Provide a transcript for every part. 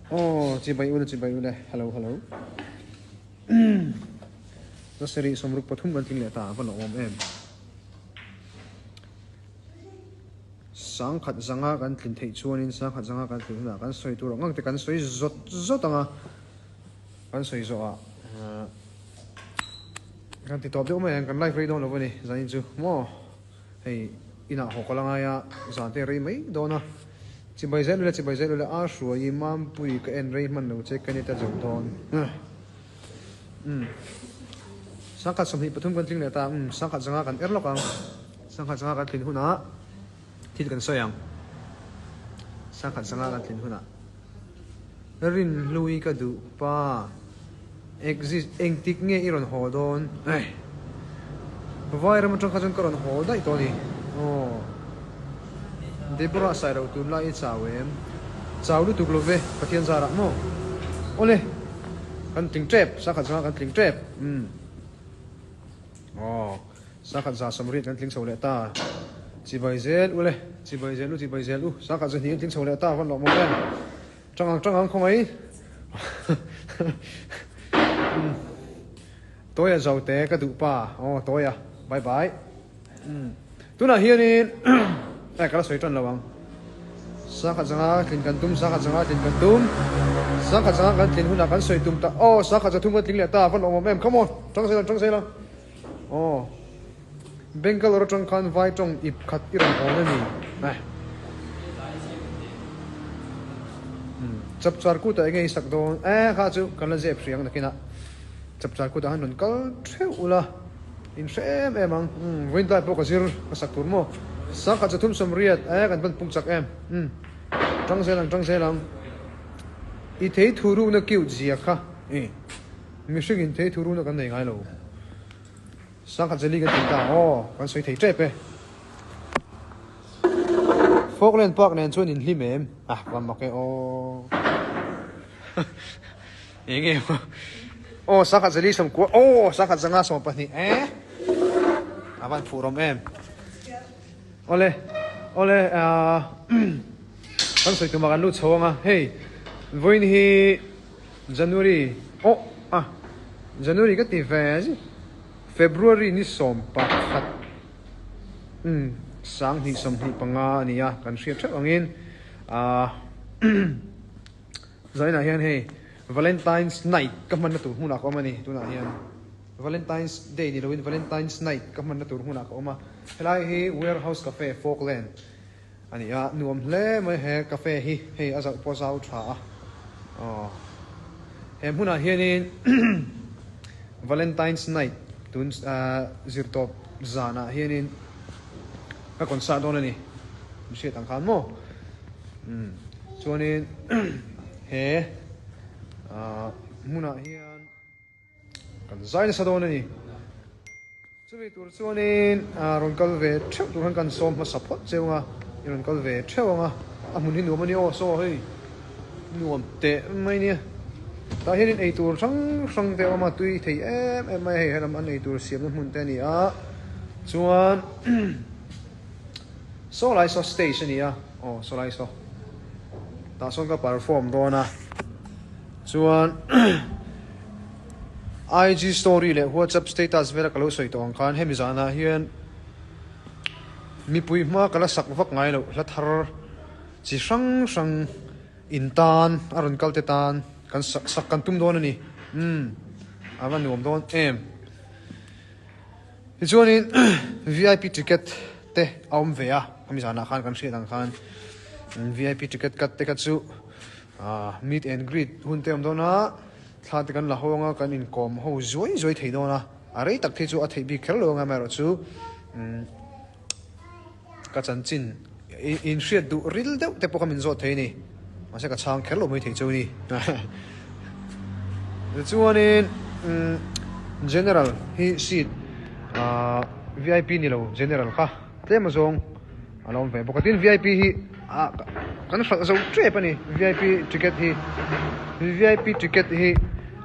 Aw chibai ule chibai ule hello hello Zasarih 63 kan tling leh ta a va lawmawm em. Sangkhat zanga kan tlin theih chuanin sangkhat zanga kan tlin hunah kan sawi tur ang ang te kan sawi zawt zawt ang a, kan sawi zawhah kan ti tawp deuh mai ang kan live rei dawn lo a ni zanin chu maw hei inah haw ka la ngai a zan te rei mai dawn a chibai zel ula chibai zel ula a hruai i mampui ka en rei hman lo che ka nita zo dawn umm sangkhat 23 kan tling leh ta umm sangkhat zanga kan er lawk ang. Sangha sangha kan tlin hunah thil kan sawi ang. Sangha sangha kan tlin hunah. Rinhlui ka duh pa. Exist engtik nge i rawn haw dawn? Ei. Vai ram atang kha chuan ka rawn haw daih tawh a ni. Aw. Deborah Sailo tunlai i chau em? Chau lutuk lo ve, Pathian zarah maw? Awle. Kan tling tep, sangha sangha kan tling tep. Umm. Aw. Sakhat 180 kan tling chho leh ta. Chibai zel u le, chibai zel u, chibai zel u. Sakhat 200 kan tling chho leh ta, van lawh mawm em. Tang ang tang ang khawngaih. Tawia Zote ka duh pa. Aw Tawia, bye bye. Tunah hianin eh ka la sawi tan lo ang. Sakhat zanga tlin kan tum, sakhat zanga tlin kan tum. Sakhat zanga kan tlin hunah kan sawi tum ta. Aw sakhat 300 kan tling leh ta, van lawh mawm em. Come on, tang zel ang, tang zel ang. Aw. Bangalore atang khan vai tawng ip khat i rawn awn a ni. Eh. Umm. Chapchar kutah enge i sak dawn? Eh kha chu kan la zep hriang nakinah. Chapchar kutah han rawn kal theuh ula in hre em em ang. Umm. Vawiin tlai pawh ka zir ka sak tur maw? 380 eh kan van pung chak em. Umm. Tang zel ang tang zel ang. I thei thu rukna cute zia kha. Eh. Mihring in thei thuruna kan nei ngai lo. Sangkhat zeli kan tih ta aw, kan sawi thei tep e. Falkland Park nen chuan in hlim em? Ah, va mak e aw. Eng nge maw? Aw, sangkhat zeli 90, aw, sangkhat 120 e. A van phuh rawm em. Awle, awle, ah, kan sawi tumah kan lut chho ang a, hei, vawiin hi January oh ah January ka ti ve a zin February ni 11 umm 2025 a ni a kan hriat theuh angin ah zainah hian hei Valentine's night ka hmanna tur hmunah ka awm a ni tunah hian Valentine's day ni loin Valentine's night ka hmanna tur hmunah ka awm a helai hi Warehouse Cafe Falkland A ni a, nuam hle mai he cafe hi, hei a zauh pawh zau tha a, aw he hmunah hianin Valentine's night tun zirtawp zanah hianin ka concert dawn a ni, min hriat ang khan maw umm chuanin he hmunah hian kan zai nasa dawn a ni. Chumi tur chuanin rawn kal ve theuh tur khan kan sawm hmasa phawt cheu ang a, i rawn kal ve theuh ang a, a hmun hi nuam a ni aw, saw hei nuam teh mai nia. Tah hianin ei tur hrang hrang te a awm a, tui thei em em mai a hei helam an ei tur siamna hmun te a ni a, chuan saw lai saw stage a ni a, aw saw lai saw tah sawn ka perform dawn a, chuan. IG story leh WhatsApp status vela ka lo sawi tawh ang khan hemi zanah hian mipui hma ka la sak vak ngai loh hla thar chi hrang hrang in tan a rawn kal te tan kan sak sak kan tum dawn a ni umm a va nuam dawn em tichuanin vip ticket te a awm ve a hemi zanah khan kan hriat ang khan vip ticket cut te kha chu meet and greet hun te a awm dawn a. Thla te kan la ho anga kan inkawm ho zuai zuai thei dawn a, a rei tak phei chu a theih bik kher lo anga amaherawhchu umm ka chanchin in hriat duh ril deuh te pawh kha min zawt thei a ni, mahse ka chhang kher lo mai thei chu a ni. Tichuanin umm general hi seat ah vip ni lo general kha tlem azawng a lo awm ve bawk a, tin vip hi ah kan hralh zo tep a ni vip ticket hi vip ticket hi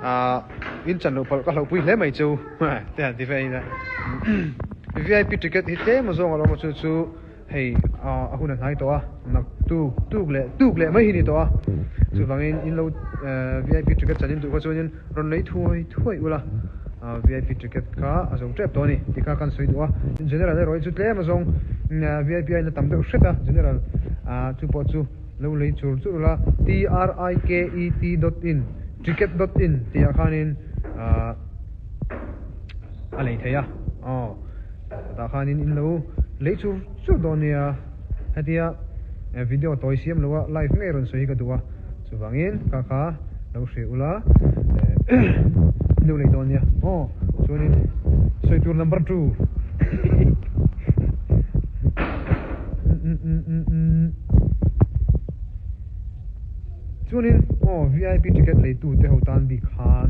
ah in chan loh palh ka hlauhpui hle mai chu te han ti ve a ina vip ticket hi tlem azawng a lo awm a chu chu hei ah a hun a hnai tawh a nak. Tuk tuk leh tuk leh mai hi ni tawh a. Chuvangin in lo vip ticket chan in duh kha chuanin rawn lei thuai thuai ula vip ticket kha a zo tep tawh a ni tih kha kan sawi duh a. General erawh hi chu tlem a zawng vip a in a tam deuh hret a general chu pawh chu lo lei chur chur ula triket dot in ticket dot in tih ah khanin a lei thei a aw tah khanin in lo lei chur chur dawn nia. Hetia video tawi siam lo a live ngei rawn sawi hi ka duh a, chuvangin ka kha lo hria ula in lo lei dawn nia aw, chuanin sawi tur number 2 Chuanin aw vip ticket leitu te ho tan bik khan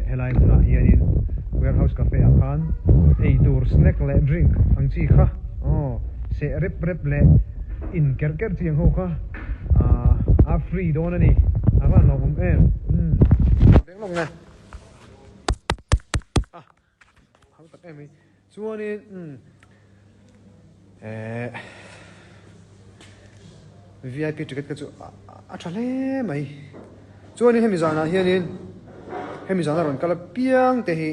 helai hmunah hianin warehouse cafe ah khan ei tur snack leh drink ang chi kha aw seh rep rep leh in kerh kerh chi ang ho kha a free dawn a ni a van lo awm em umm. Beng lawk nge a hau tak em mai chuanin umm eh vip ticket kha chu a tha hle mai chuanin hemi zanah hianin hemi zana rawn kal apiang te hi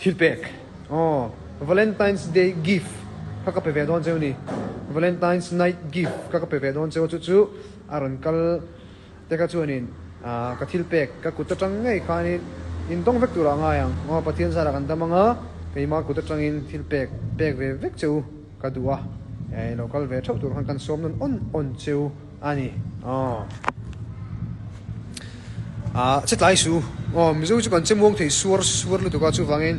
thil pek aw Valentine's Day gift kha ka pe ve dawn cheu ni Valentine's night gift kha ka pe ve dawn cheu a chu chu a rawn kal te kha chuanin ah ka thil pek ka kut atang ngei khanin in dawng vek turah a ngai ang aw Pathian zarah kan dam anga keima kut atangin thil pek pek ve vek cheu ka duh a eh lo kal ve theuh tur khan kan sawm nawn awn awn cheu a ni aw ah che tlai su aw mizo chu kan che muang thei suar suar lutuk a chuvangin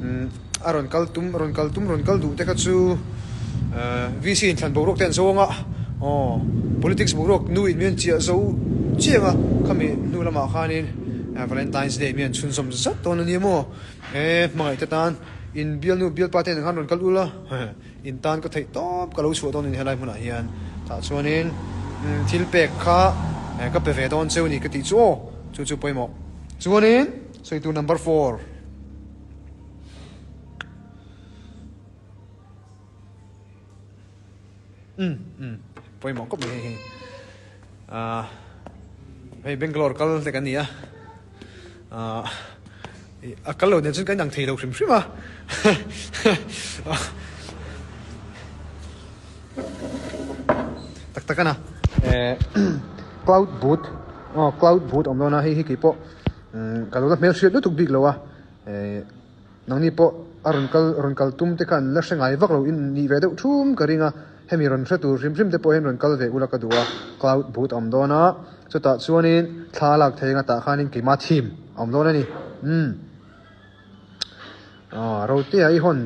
umm a rawn kal tum rawn kal tum rawn kal duh te kha chu eh VC in thlan boruak te an zo anga aw politics boruak nu in mi an chiah zo chiang a khami hnu lamah khanin Valentine's Day mi an chhunzawm zat dawn a ni maw he hmangaih te tan in bialnu bialpa te nen khan rawn kal ula In tan ka theih tawp ka lo chhuah dawn a ni helai hmunah hian. Tah chuanin thil pek kha ka pe ve dawn cheu a ni ka tih chu aw, chu chu pawimawh. Chuanin sawi tur number 4. Umm umm pawimawh khawp mai hei hi. Ahh hei Bangalore kal te kan ni a. Ahh a kal lo nen chuan kan inang thei lo hrim hrim a tak tak a na eh cloud boot aw cloud boot awm dawn a hei hi keipawh ka lo la hmelhriat lutuk bik lo a eh nangni pawh a rawn kal rawn kal tum te khan la hre ngai vak lo in nih ve deuh thum ka ring a. Hemi rawn hre tur hrim hrim te pawh hian rawn kal ve ula ka duh a, cloud boot a awm dawn a, chutah chuanin thla a lak thei anga tah khanin keimah thim a awm dawn a ni. Umm. Aw, Rotea i hawn,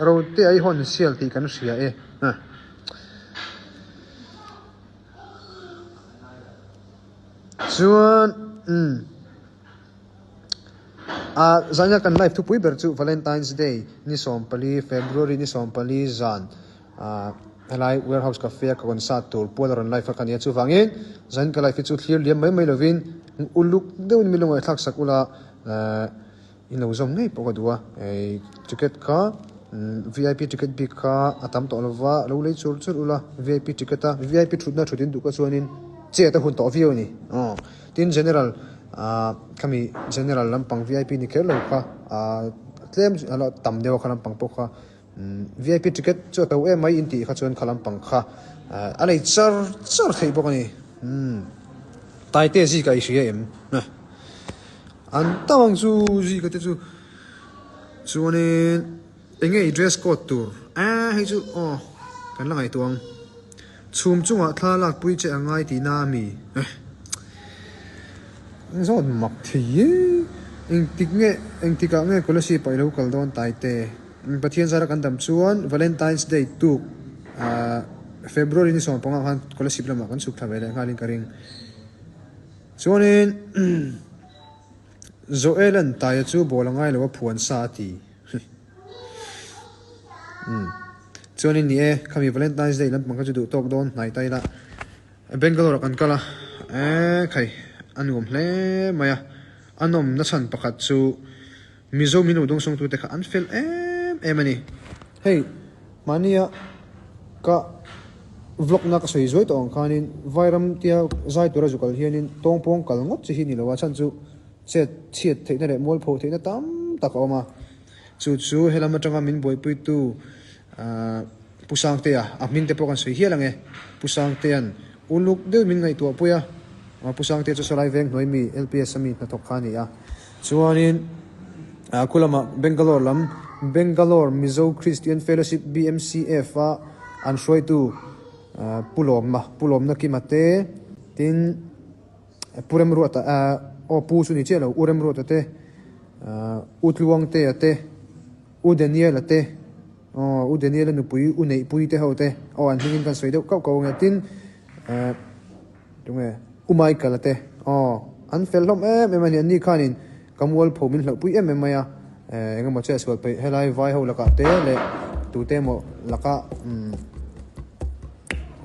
Rotea i hawn sial tih kan hria e. Huh. Chuan, umm. A zaina kan live thupui ber chu Valentine's Day ni 14, February ni 14 zan helai Warehouse Cafe a ka concert tur pual a rawn live kha ka ni a, chuvangin zain ka live hi chu thlir liam mai mai lovin uluk deuhin mi lungaih thlak sak ula in lo zawm ngei pawh ka duh a, ticket kha vip ticket bik kha a tam tawh lova lo lei chur chur ula vip ticket a vip thutna thut in duh kha chuanin chet a hun tawh viau a ni aw. Tin General ah khami General lampang vip ni kher lo kha ah tlem a la tam deuh a kha lampang pawh kha vip ticket chu a to em mai in tih kha chuan kha lampang kha a lei char char theih bawk a ni umm Taite zika i hria em an tam ang chu zika te chu chuanin eng nge i dress code tur ah hei chu aw kan la ngaihtuah ang. Chhum chungah thla lakpui che a ngai tihna a mi? Eh. Eng zawt mak thei e. Engtik nge, engtikah nge Kolasib ah i lo kal dawn Taite? Pathian zara kan dam chuan Valentine's Day tuk ah February ni 15 khan Kolasib lamah kan chhuk thla ve leh nghalin ka ring. Chuanin Joel-a'n Taia chu ball a ngai lo a phuan sa a ti. Umm. Chuanin ni e, khami Valentine's Day lampang kha chu duh tawk dawn hnai ta ila Bangalore ah kan kal a, eeh khai a nuam hle mai a, a nawmna chhan pakhat chu Mizo min lo dawngsawngtu te kha an fel em em a ni. Hei mahnia ka. vlog na ka sawi zuai tawh ang khanin Vairam tia zai tura zu kal hianin tawngpawng kal ngawt chi hi ni lo a chhan chu chet chhiat theihna leh mualpho theihna tam tak a awm a. Chu chu helam atanga min buaipuitu ahh Pu Sangtea a hming te pawh kan sawi hial ang e. Pu Sangtea'n uluk deuh min ngaihtuah pui a, Pu Sangtea chu Salai Veng hnuai mi LPS a mi hnathawk kha a ni a. Chuanin ah khu lamah Bangalore lam Bangalore Mizo Christian Fellowship BMCF a an hruaitu ah Pu Lawmna Pu Lawmna Kima te tin Pu Remruata ah aw Pu chu ni chiah lo U Remruata te ah U Tluangtea te U Daniela te Aw, U Daniela nupui, U Neihpui te ho te, aw an hmingin kan sawi deuh kauh kauh ang e, tin eh tunge U Michael-a te, aw an fel hlawm em em a ni, anni khanin ka mualpho min hlauhpui em em mai a, eh eng emaw chet sual peih helai vai ho lakah te leh tute emaw lakah umm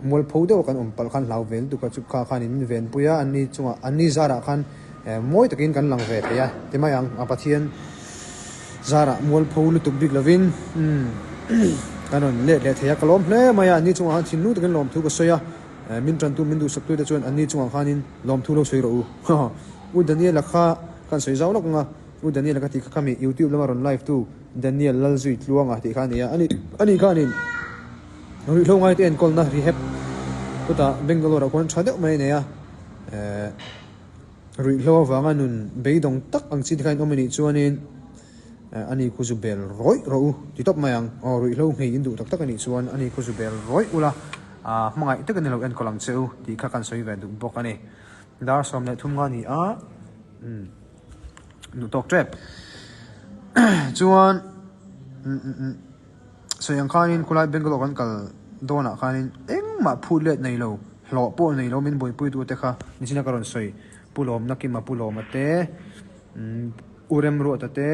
mualpho deuh a kan awm palh khan hlau ve lutuk a, chu kha khanin min venpui a, anni chungah anni zarah khan eh mawi takin kan lang ve thei a ti mai ang, a Pathian. Zarah mualpho lutuk bik lovin umm kan rawn let leh thei a, ka lawm hle mai a, anni chungah khan thinlung takin lawmthu ka sawi a, min tantu min duhsaktu te chuan anni chungah khanin lawmthu lo sawi rawh u. U Daniela kha kan sawi zau lawk ang a, U Daniela ka tih kha khami YouTube lama rawn live tu Daniel Lalzui Tluanga tih kha a ni a, ani ani khanin ruihhlo ngaite enkawlna rehab chutah Bangalore ah khuan tha deuh mai a nei a, eh. Ruihhlo avanga nun beidawng tak ang chi te kha in awm a nih chuanin ani khu zu bel rawih rawh u ti tawp mai ang. Aw ruihhlo nghei in duh tak tak a nih chuan ani khu zu bel rawih ula hmangaih tak a ni lo enkawl ang che u tih kha kan sawi ve duh bawk a ni. Dar 13 nga ni a umm duh tawk tep chuan umm umm umm sawi ang khanin khulai Bangalore kan kal dawnah khanin engmah phut let nei lo. Hlawh pawh nei lo min buaipui tu te kha nichina ka rawn sawi Pu Lawmna Kima Pu Lawma te U Remruata te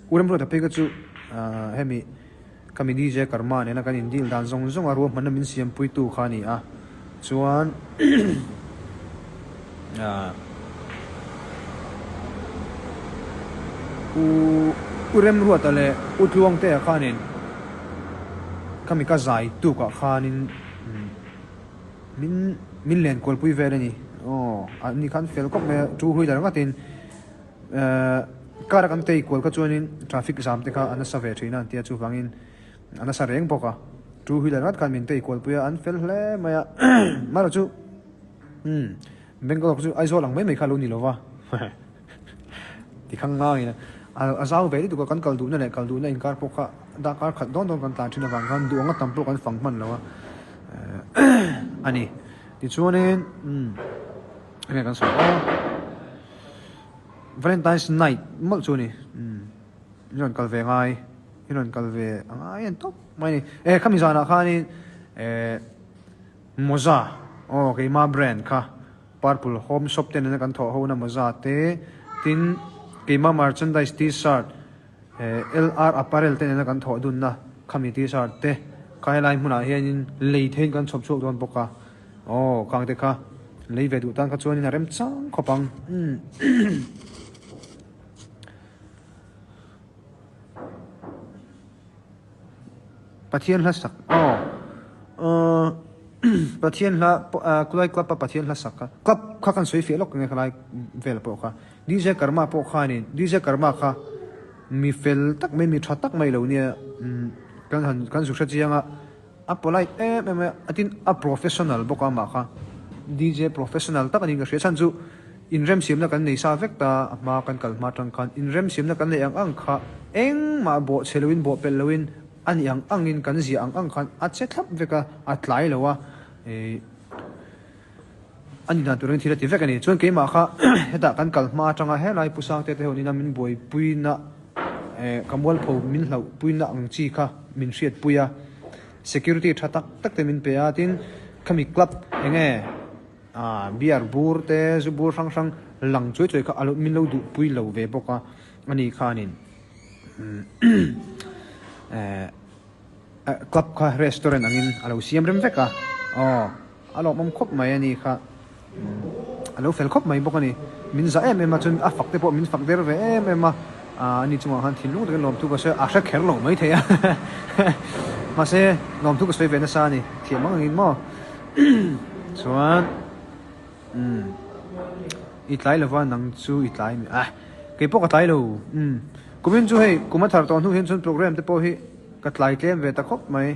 U Remruata phei kha chu hemi ka mi DJ Karma nena kan in deal dan zawng zawng a ruahmanna min siampui tu kha a ni a chuan U U Remruata leh U Tluangtea khanin ka mi ka zai tukah khanin. Min min len kualpui vel a ni. Aw a ni khan fel khawp mai a, two wheeler ngatin ehh car a kan tei kual kha chuanin traffic jam te kha a nasa ve thin a an tia chuvangin a nasa reng bawk a, two wheeler ngat khan min tei kualpui a an fel hle mai a marawh chu umm Bangalore chu Aizawl ang mai mai kha a lo ni lo va. Ti khang ngangin a zau ve lutuk a, kan kal duhna leh kal duhna inkar pawh kha darkar khat dawn dawn kan tlan thin avang khan duh anga tam pawh kan fang hman lo a a ni. Tichuanin umm enge kan sawi aw Valentine's night mawlh chu a ni umm in rawn kal ve ngai in rawn kal ve a ngai en tawp mai a ni. Eh khami zanah khanin eh mawza aw keima brand kha. Purple Home Shop te nena kan thawh ho na mawza te, tin keimah merchandise T-shirt eh LR Apparel te nena kan thawh dunna khami T-shirt te kha helai hmunah hianin lei theiin kan chhawp chhuak dawn bawk a, aw khang te kha lei ve duh tan kha chuanin a rem chang khawp ang. Pathian hla sak aw aw Pathian hla Kulai club a Pathian hla sak kha club kha kan sawi fiah lawk nge khalai vel pawh kha DJ Karma pawh khanin DJ Karma kha mi fel tak mai mi tha tak mai lo nia kan han kan zu hre chiang a a polite em em a a tin a professional bawk a amah kha DJ professional tak a niin ka hria chhan chu Inremsiamna kan nei sa vek ta, a hma kan kal hma atang khan inremsiamna kan neih ang ang kha engmah bawh chhe loin bawh pelh loin a nih ang angin kan ziah ang ang khan a che thlap vek a, a tlai lo a, ih a ni dan turin thil a ti vek a ni. Chuan keimah kha hetah kan kal hma atanga helai Pu Sangte te ho nina min buaipuina eh ka mualpho min hlauhpuina ang chi kha min hriatpui a, security tha tak tak te min pe a, tin khami club enge Ah, beer bur te, zu bur hrang hrang lang chuai chuai kha a lo min lo duh pui lo ve bawk a, a ni khanin eh club kha restaurant angin a lo siam rem vek a, aw a lawmawm khawp mai a ni kha, a lo fel khawp mai bawk a ni, min zah em em a chuan a fak te pawh min fak der ve em em a, ah ani chungah khan thinlung takin lawmthu ka sawi a, a hre kher lo maithei a. Mahse lawmthu ka sawi ve nasa a ni thiam ang angin maw chuan umm i tlai lova nang chu i tlai mi ah kei pawh ka tlai lo umm kumin chu hei kum a thar tawh hnu hian chuan program te pawh hi ka tlai tlem ve ta khawp mai.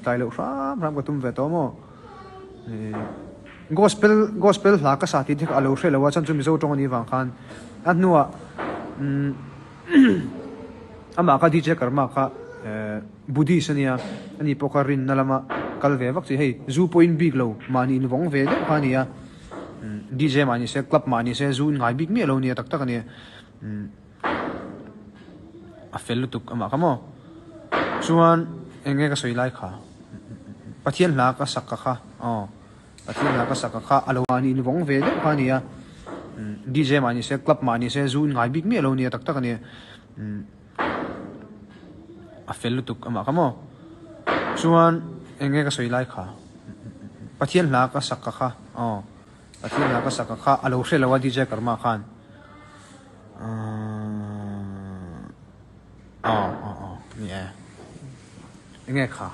Tlai loh hram hram ka tum ve tawh maw? Gospel gospel hla ka sa tih te kha a lo hre lo a, chuan chu Mizo tawng a nih vang khan a hnuah amah kha DJ Karma kha Buddhist a nia, ani pawh kha rinna lama kal ve vak chi hei zu pawhin bik lo mahni invawng ve deuh kha a ni a, DJ mah ni se club mah ni se zu in ngai bik miah lo a nia tak tak a nia. A fel lutuk amah kha maw? Chuan eng nge ka sawi lai kha? Pathian hla ka sak ka kha aw Pathian hla ka sak ka kha a lo mahni in vawng ve deuh kha a ni a DJ mah ni se club mah ni se zu in ngai bik miah lo a nia tak tak a nia a fel lutuk amah kha maw? Chuan eng nge ka sawi lai kha? Pathian hla ka sak ka kha aw Pathian hla ka sak ka kha a lo hre lo a DJ Karma khan. Aw aw aw ni e enge kha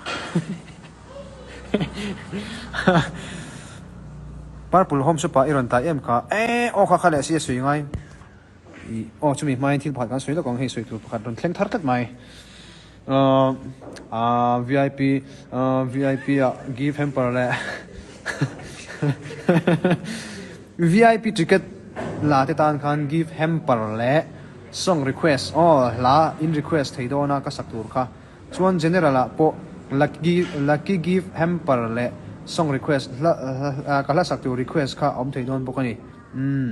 Purple home shop ah i rawn tai em kha e aw kha kha leh si a sawi ngai i aw chumi hmain thil pakhat kan sawi lawk ang hei sawi tur pakhat rawn thleng thar tlat mai Aaa vip aaa vip ah give hamper leh vip ticket la te tan khan give hamper leh song request aw hla in request thei dawn a ka sak tur kha chuan general ah pawh lucky lucky give hamper leh song request hla ka hla sak tur request kha a awm thei dawn bawk a ni umm.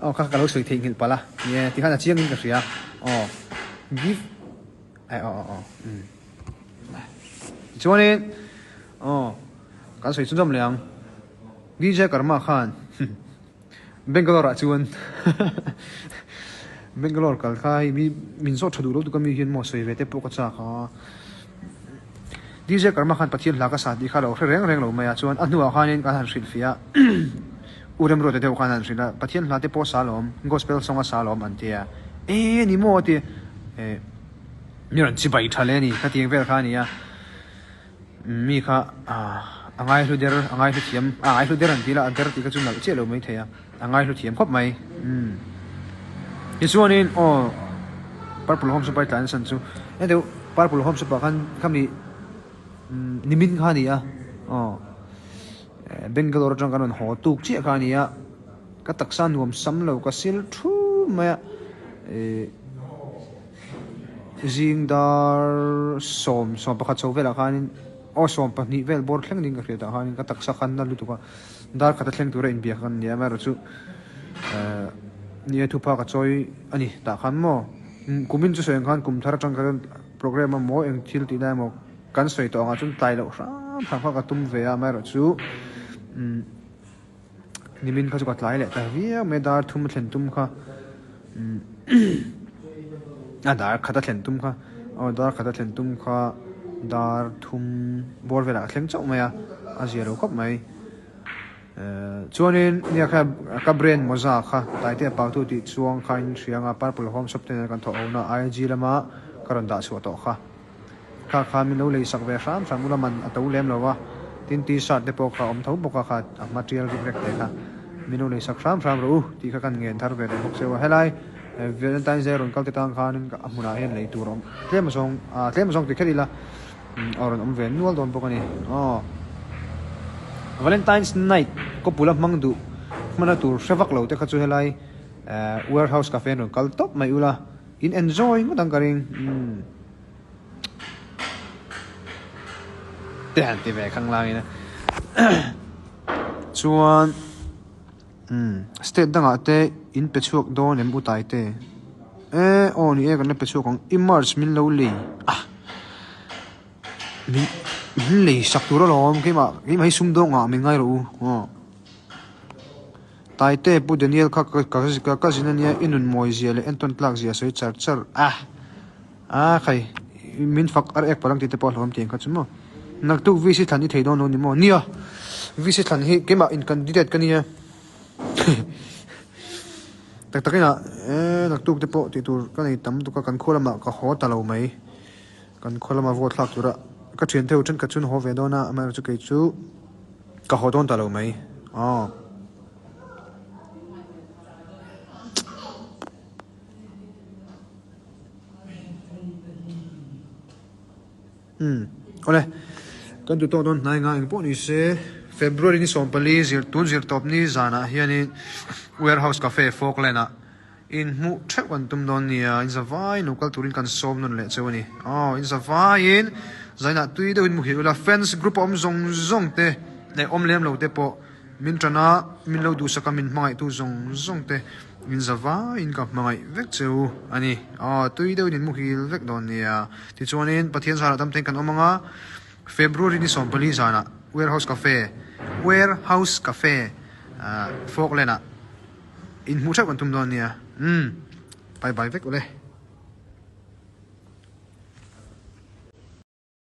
Aw kha ka lo sawi theihnghilh palh a, nie tikhan a chiang in ka hria aw give eh aw aw aw umm tichuanin aw kan sawi chhunzawm leh ang DJ Karma khan Bangalore ah chuan Bangalore kal kha hei mi min zawh tha duh lo tuk a mi hian maw sawi ve te pawh ka chak a DJ Karma khan Pathian hla ka sa tih kha a lo hre reng reng lo mai a chuan a hnuah khanin kan han hrilh fiah a U Remruata deuh khan an hrilh a Pathian hla te pawh sa lawm Gospel song a sa lawm an ti a e ni maw a ti eh mi rawn chibai tha le a ni khatiang vel kha a ni a. Mi kha a ngaihlu der, a ngaihlu thiam, a ngaihlu der an ti la, a der tih kha chu nalh chiah lo mai thei a, a ngaihlu thiam khawp mai. Umm. Tichuanin aw Purple Home Shop a tlan san chu hei deuh Purple Home Shop ah khan khami nimin kha a ni a, aw Bangalore atang kan rawn haw tuk chiah kha a ni a, ka taksa nuam sam lo ka sil thu mai a, eh. Zing dar sawm 11 chho velah khanin aw 12 vel bawr thleng ding ka hriat ah khanin ka taksa khan na lutuk a, dar khat a thleng tura inbiak kan ni a, amaherawh chu eh nia thupa ka chawi a ni tah khan maw kumin chu sawi ang khan kum thar atang khan programme a maw eng thil tih lai emaw kan sawi tawh angah chuan tlai loh hram hram kha ka tum ve a, amaherawh chu umm. Nimin kha chu ka tlai leh ta viau mai a, dar thum a thlen tum kha a dar khat a thlen tum kha aw dar khat a thlen tum kha dar thum bawr velah a thleng chauh mai a, a zia lo khawp mai. Ehh chuanin nia kha ka brand mawza kha Taitea Pautu tih chuang kha in hria anga Purple Home Shop te nen kan thawh ho na IG lama ka rawn dah chhuah tawh kha. Kha kha min lo lei sak ve hram hram ula man a to lem lo a, tin t-shirt te pawh kha a awm tho bawk a kha a hma tial rip rek te kha min lo lei sak hram hram rawh u tih kha kan ngen thar ve leh bawk cheu a. Helai Valentine's Day rawn kal te tang khanin a hmunah hian lei tur a awm tlem azawng ah tlem azawng ti kher ila a rawn awm ve nual dawn bawk a ni. Aw Valentine's Night kawpula hmang duh hmana tur hre vak lo te kha chu helai Warehouse Cafe an rawn kal tawp mai ula in enjoy ngawt ang ka ring. Umm. Te han ti ve khang lang ina chuan umm state dangah te in pe chhuak dawn em utai te e aw ni e kan la pe chhuak ang i merch min lo lei a min min lei sak tur alawm keimah keimah hi sumdawng ah min ngai rawh u aw. Taite Pu Daniel kha ka cousin ania i nun mawi zia leh entawn tlak zia sawi char char a a khai min fak ar ek palang tih te pawh a hlawm tiang kha chu maw naktuk VC thlan i thei dawn lo ni maw nia VC thlan hi keimah in candidate ka nia. Tak tak inah e naktuk te pawh tih tur ka nei tam tuk a kan khaw lamah ka haw ta lo mai. Kan khaw lama vote thlak tura ka thian theuh thenkhat chu an haw ve dawn a, amaherawhchu kei chu ka haw dawn ta lo mai. Aw. Umm awle kan duh tawk dawn hnai nga engpawh ni se February ni 14 zir tun zir tawp ni zanah hianin Warehouse Cafe Falkland ah inhmuh theuh kan tum dawn nia in zavaiin lo kal turin kan sawm nawn leh cheu a ni aw in zavaiin zainah tui deuhin muhil ula fans group a awm zawng zawng te leh awm lem lo te pawh Min ṭan a, min lo duhsak a, min hmangaihtu zawng zawng te min za vaiin ka hmangaih vek che u a ni. Aw, tui deuhin in muhil vek dawn nia. Tichuanin Pathian zarah dam tein kan awm ang a, February ni 14 zanah Warehouse Cafe, Warehouse Cafe, Falkland ah inhmuh ṭheuh kan tum dawn nia. Umm, bye bye vek ule.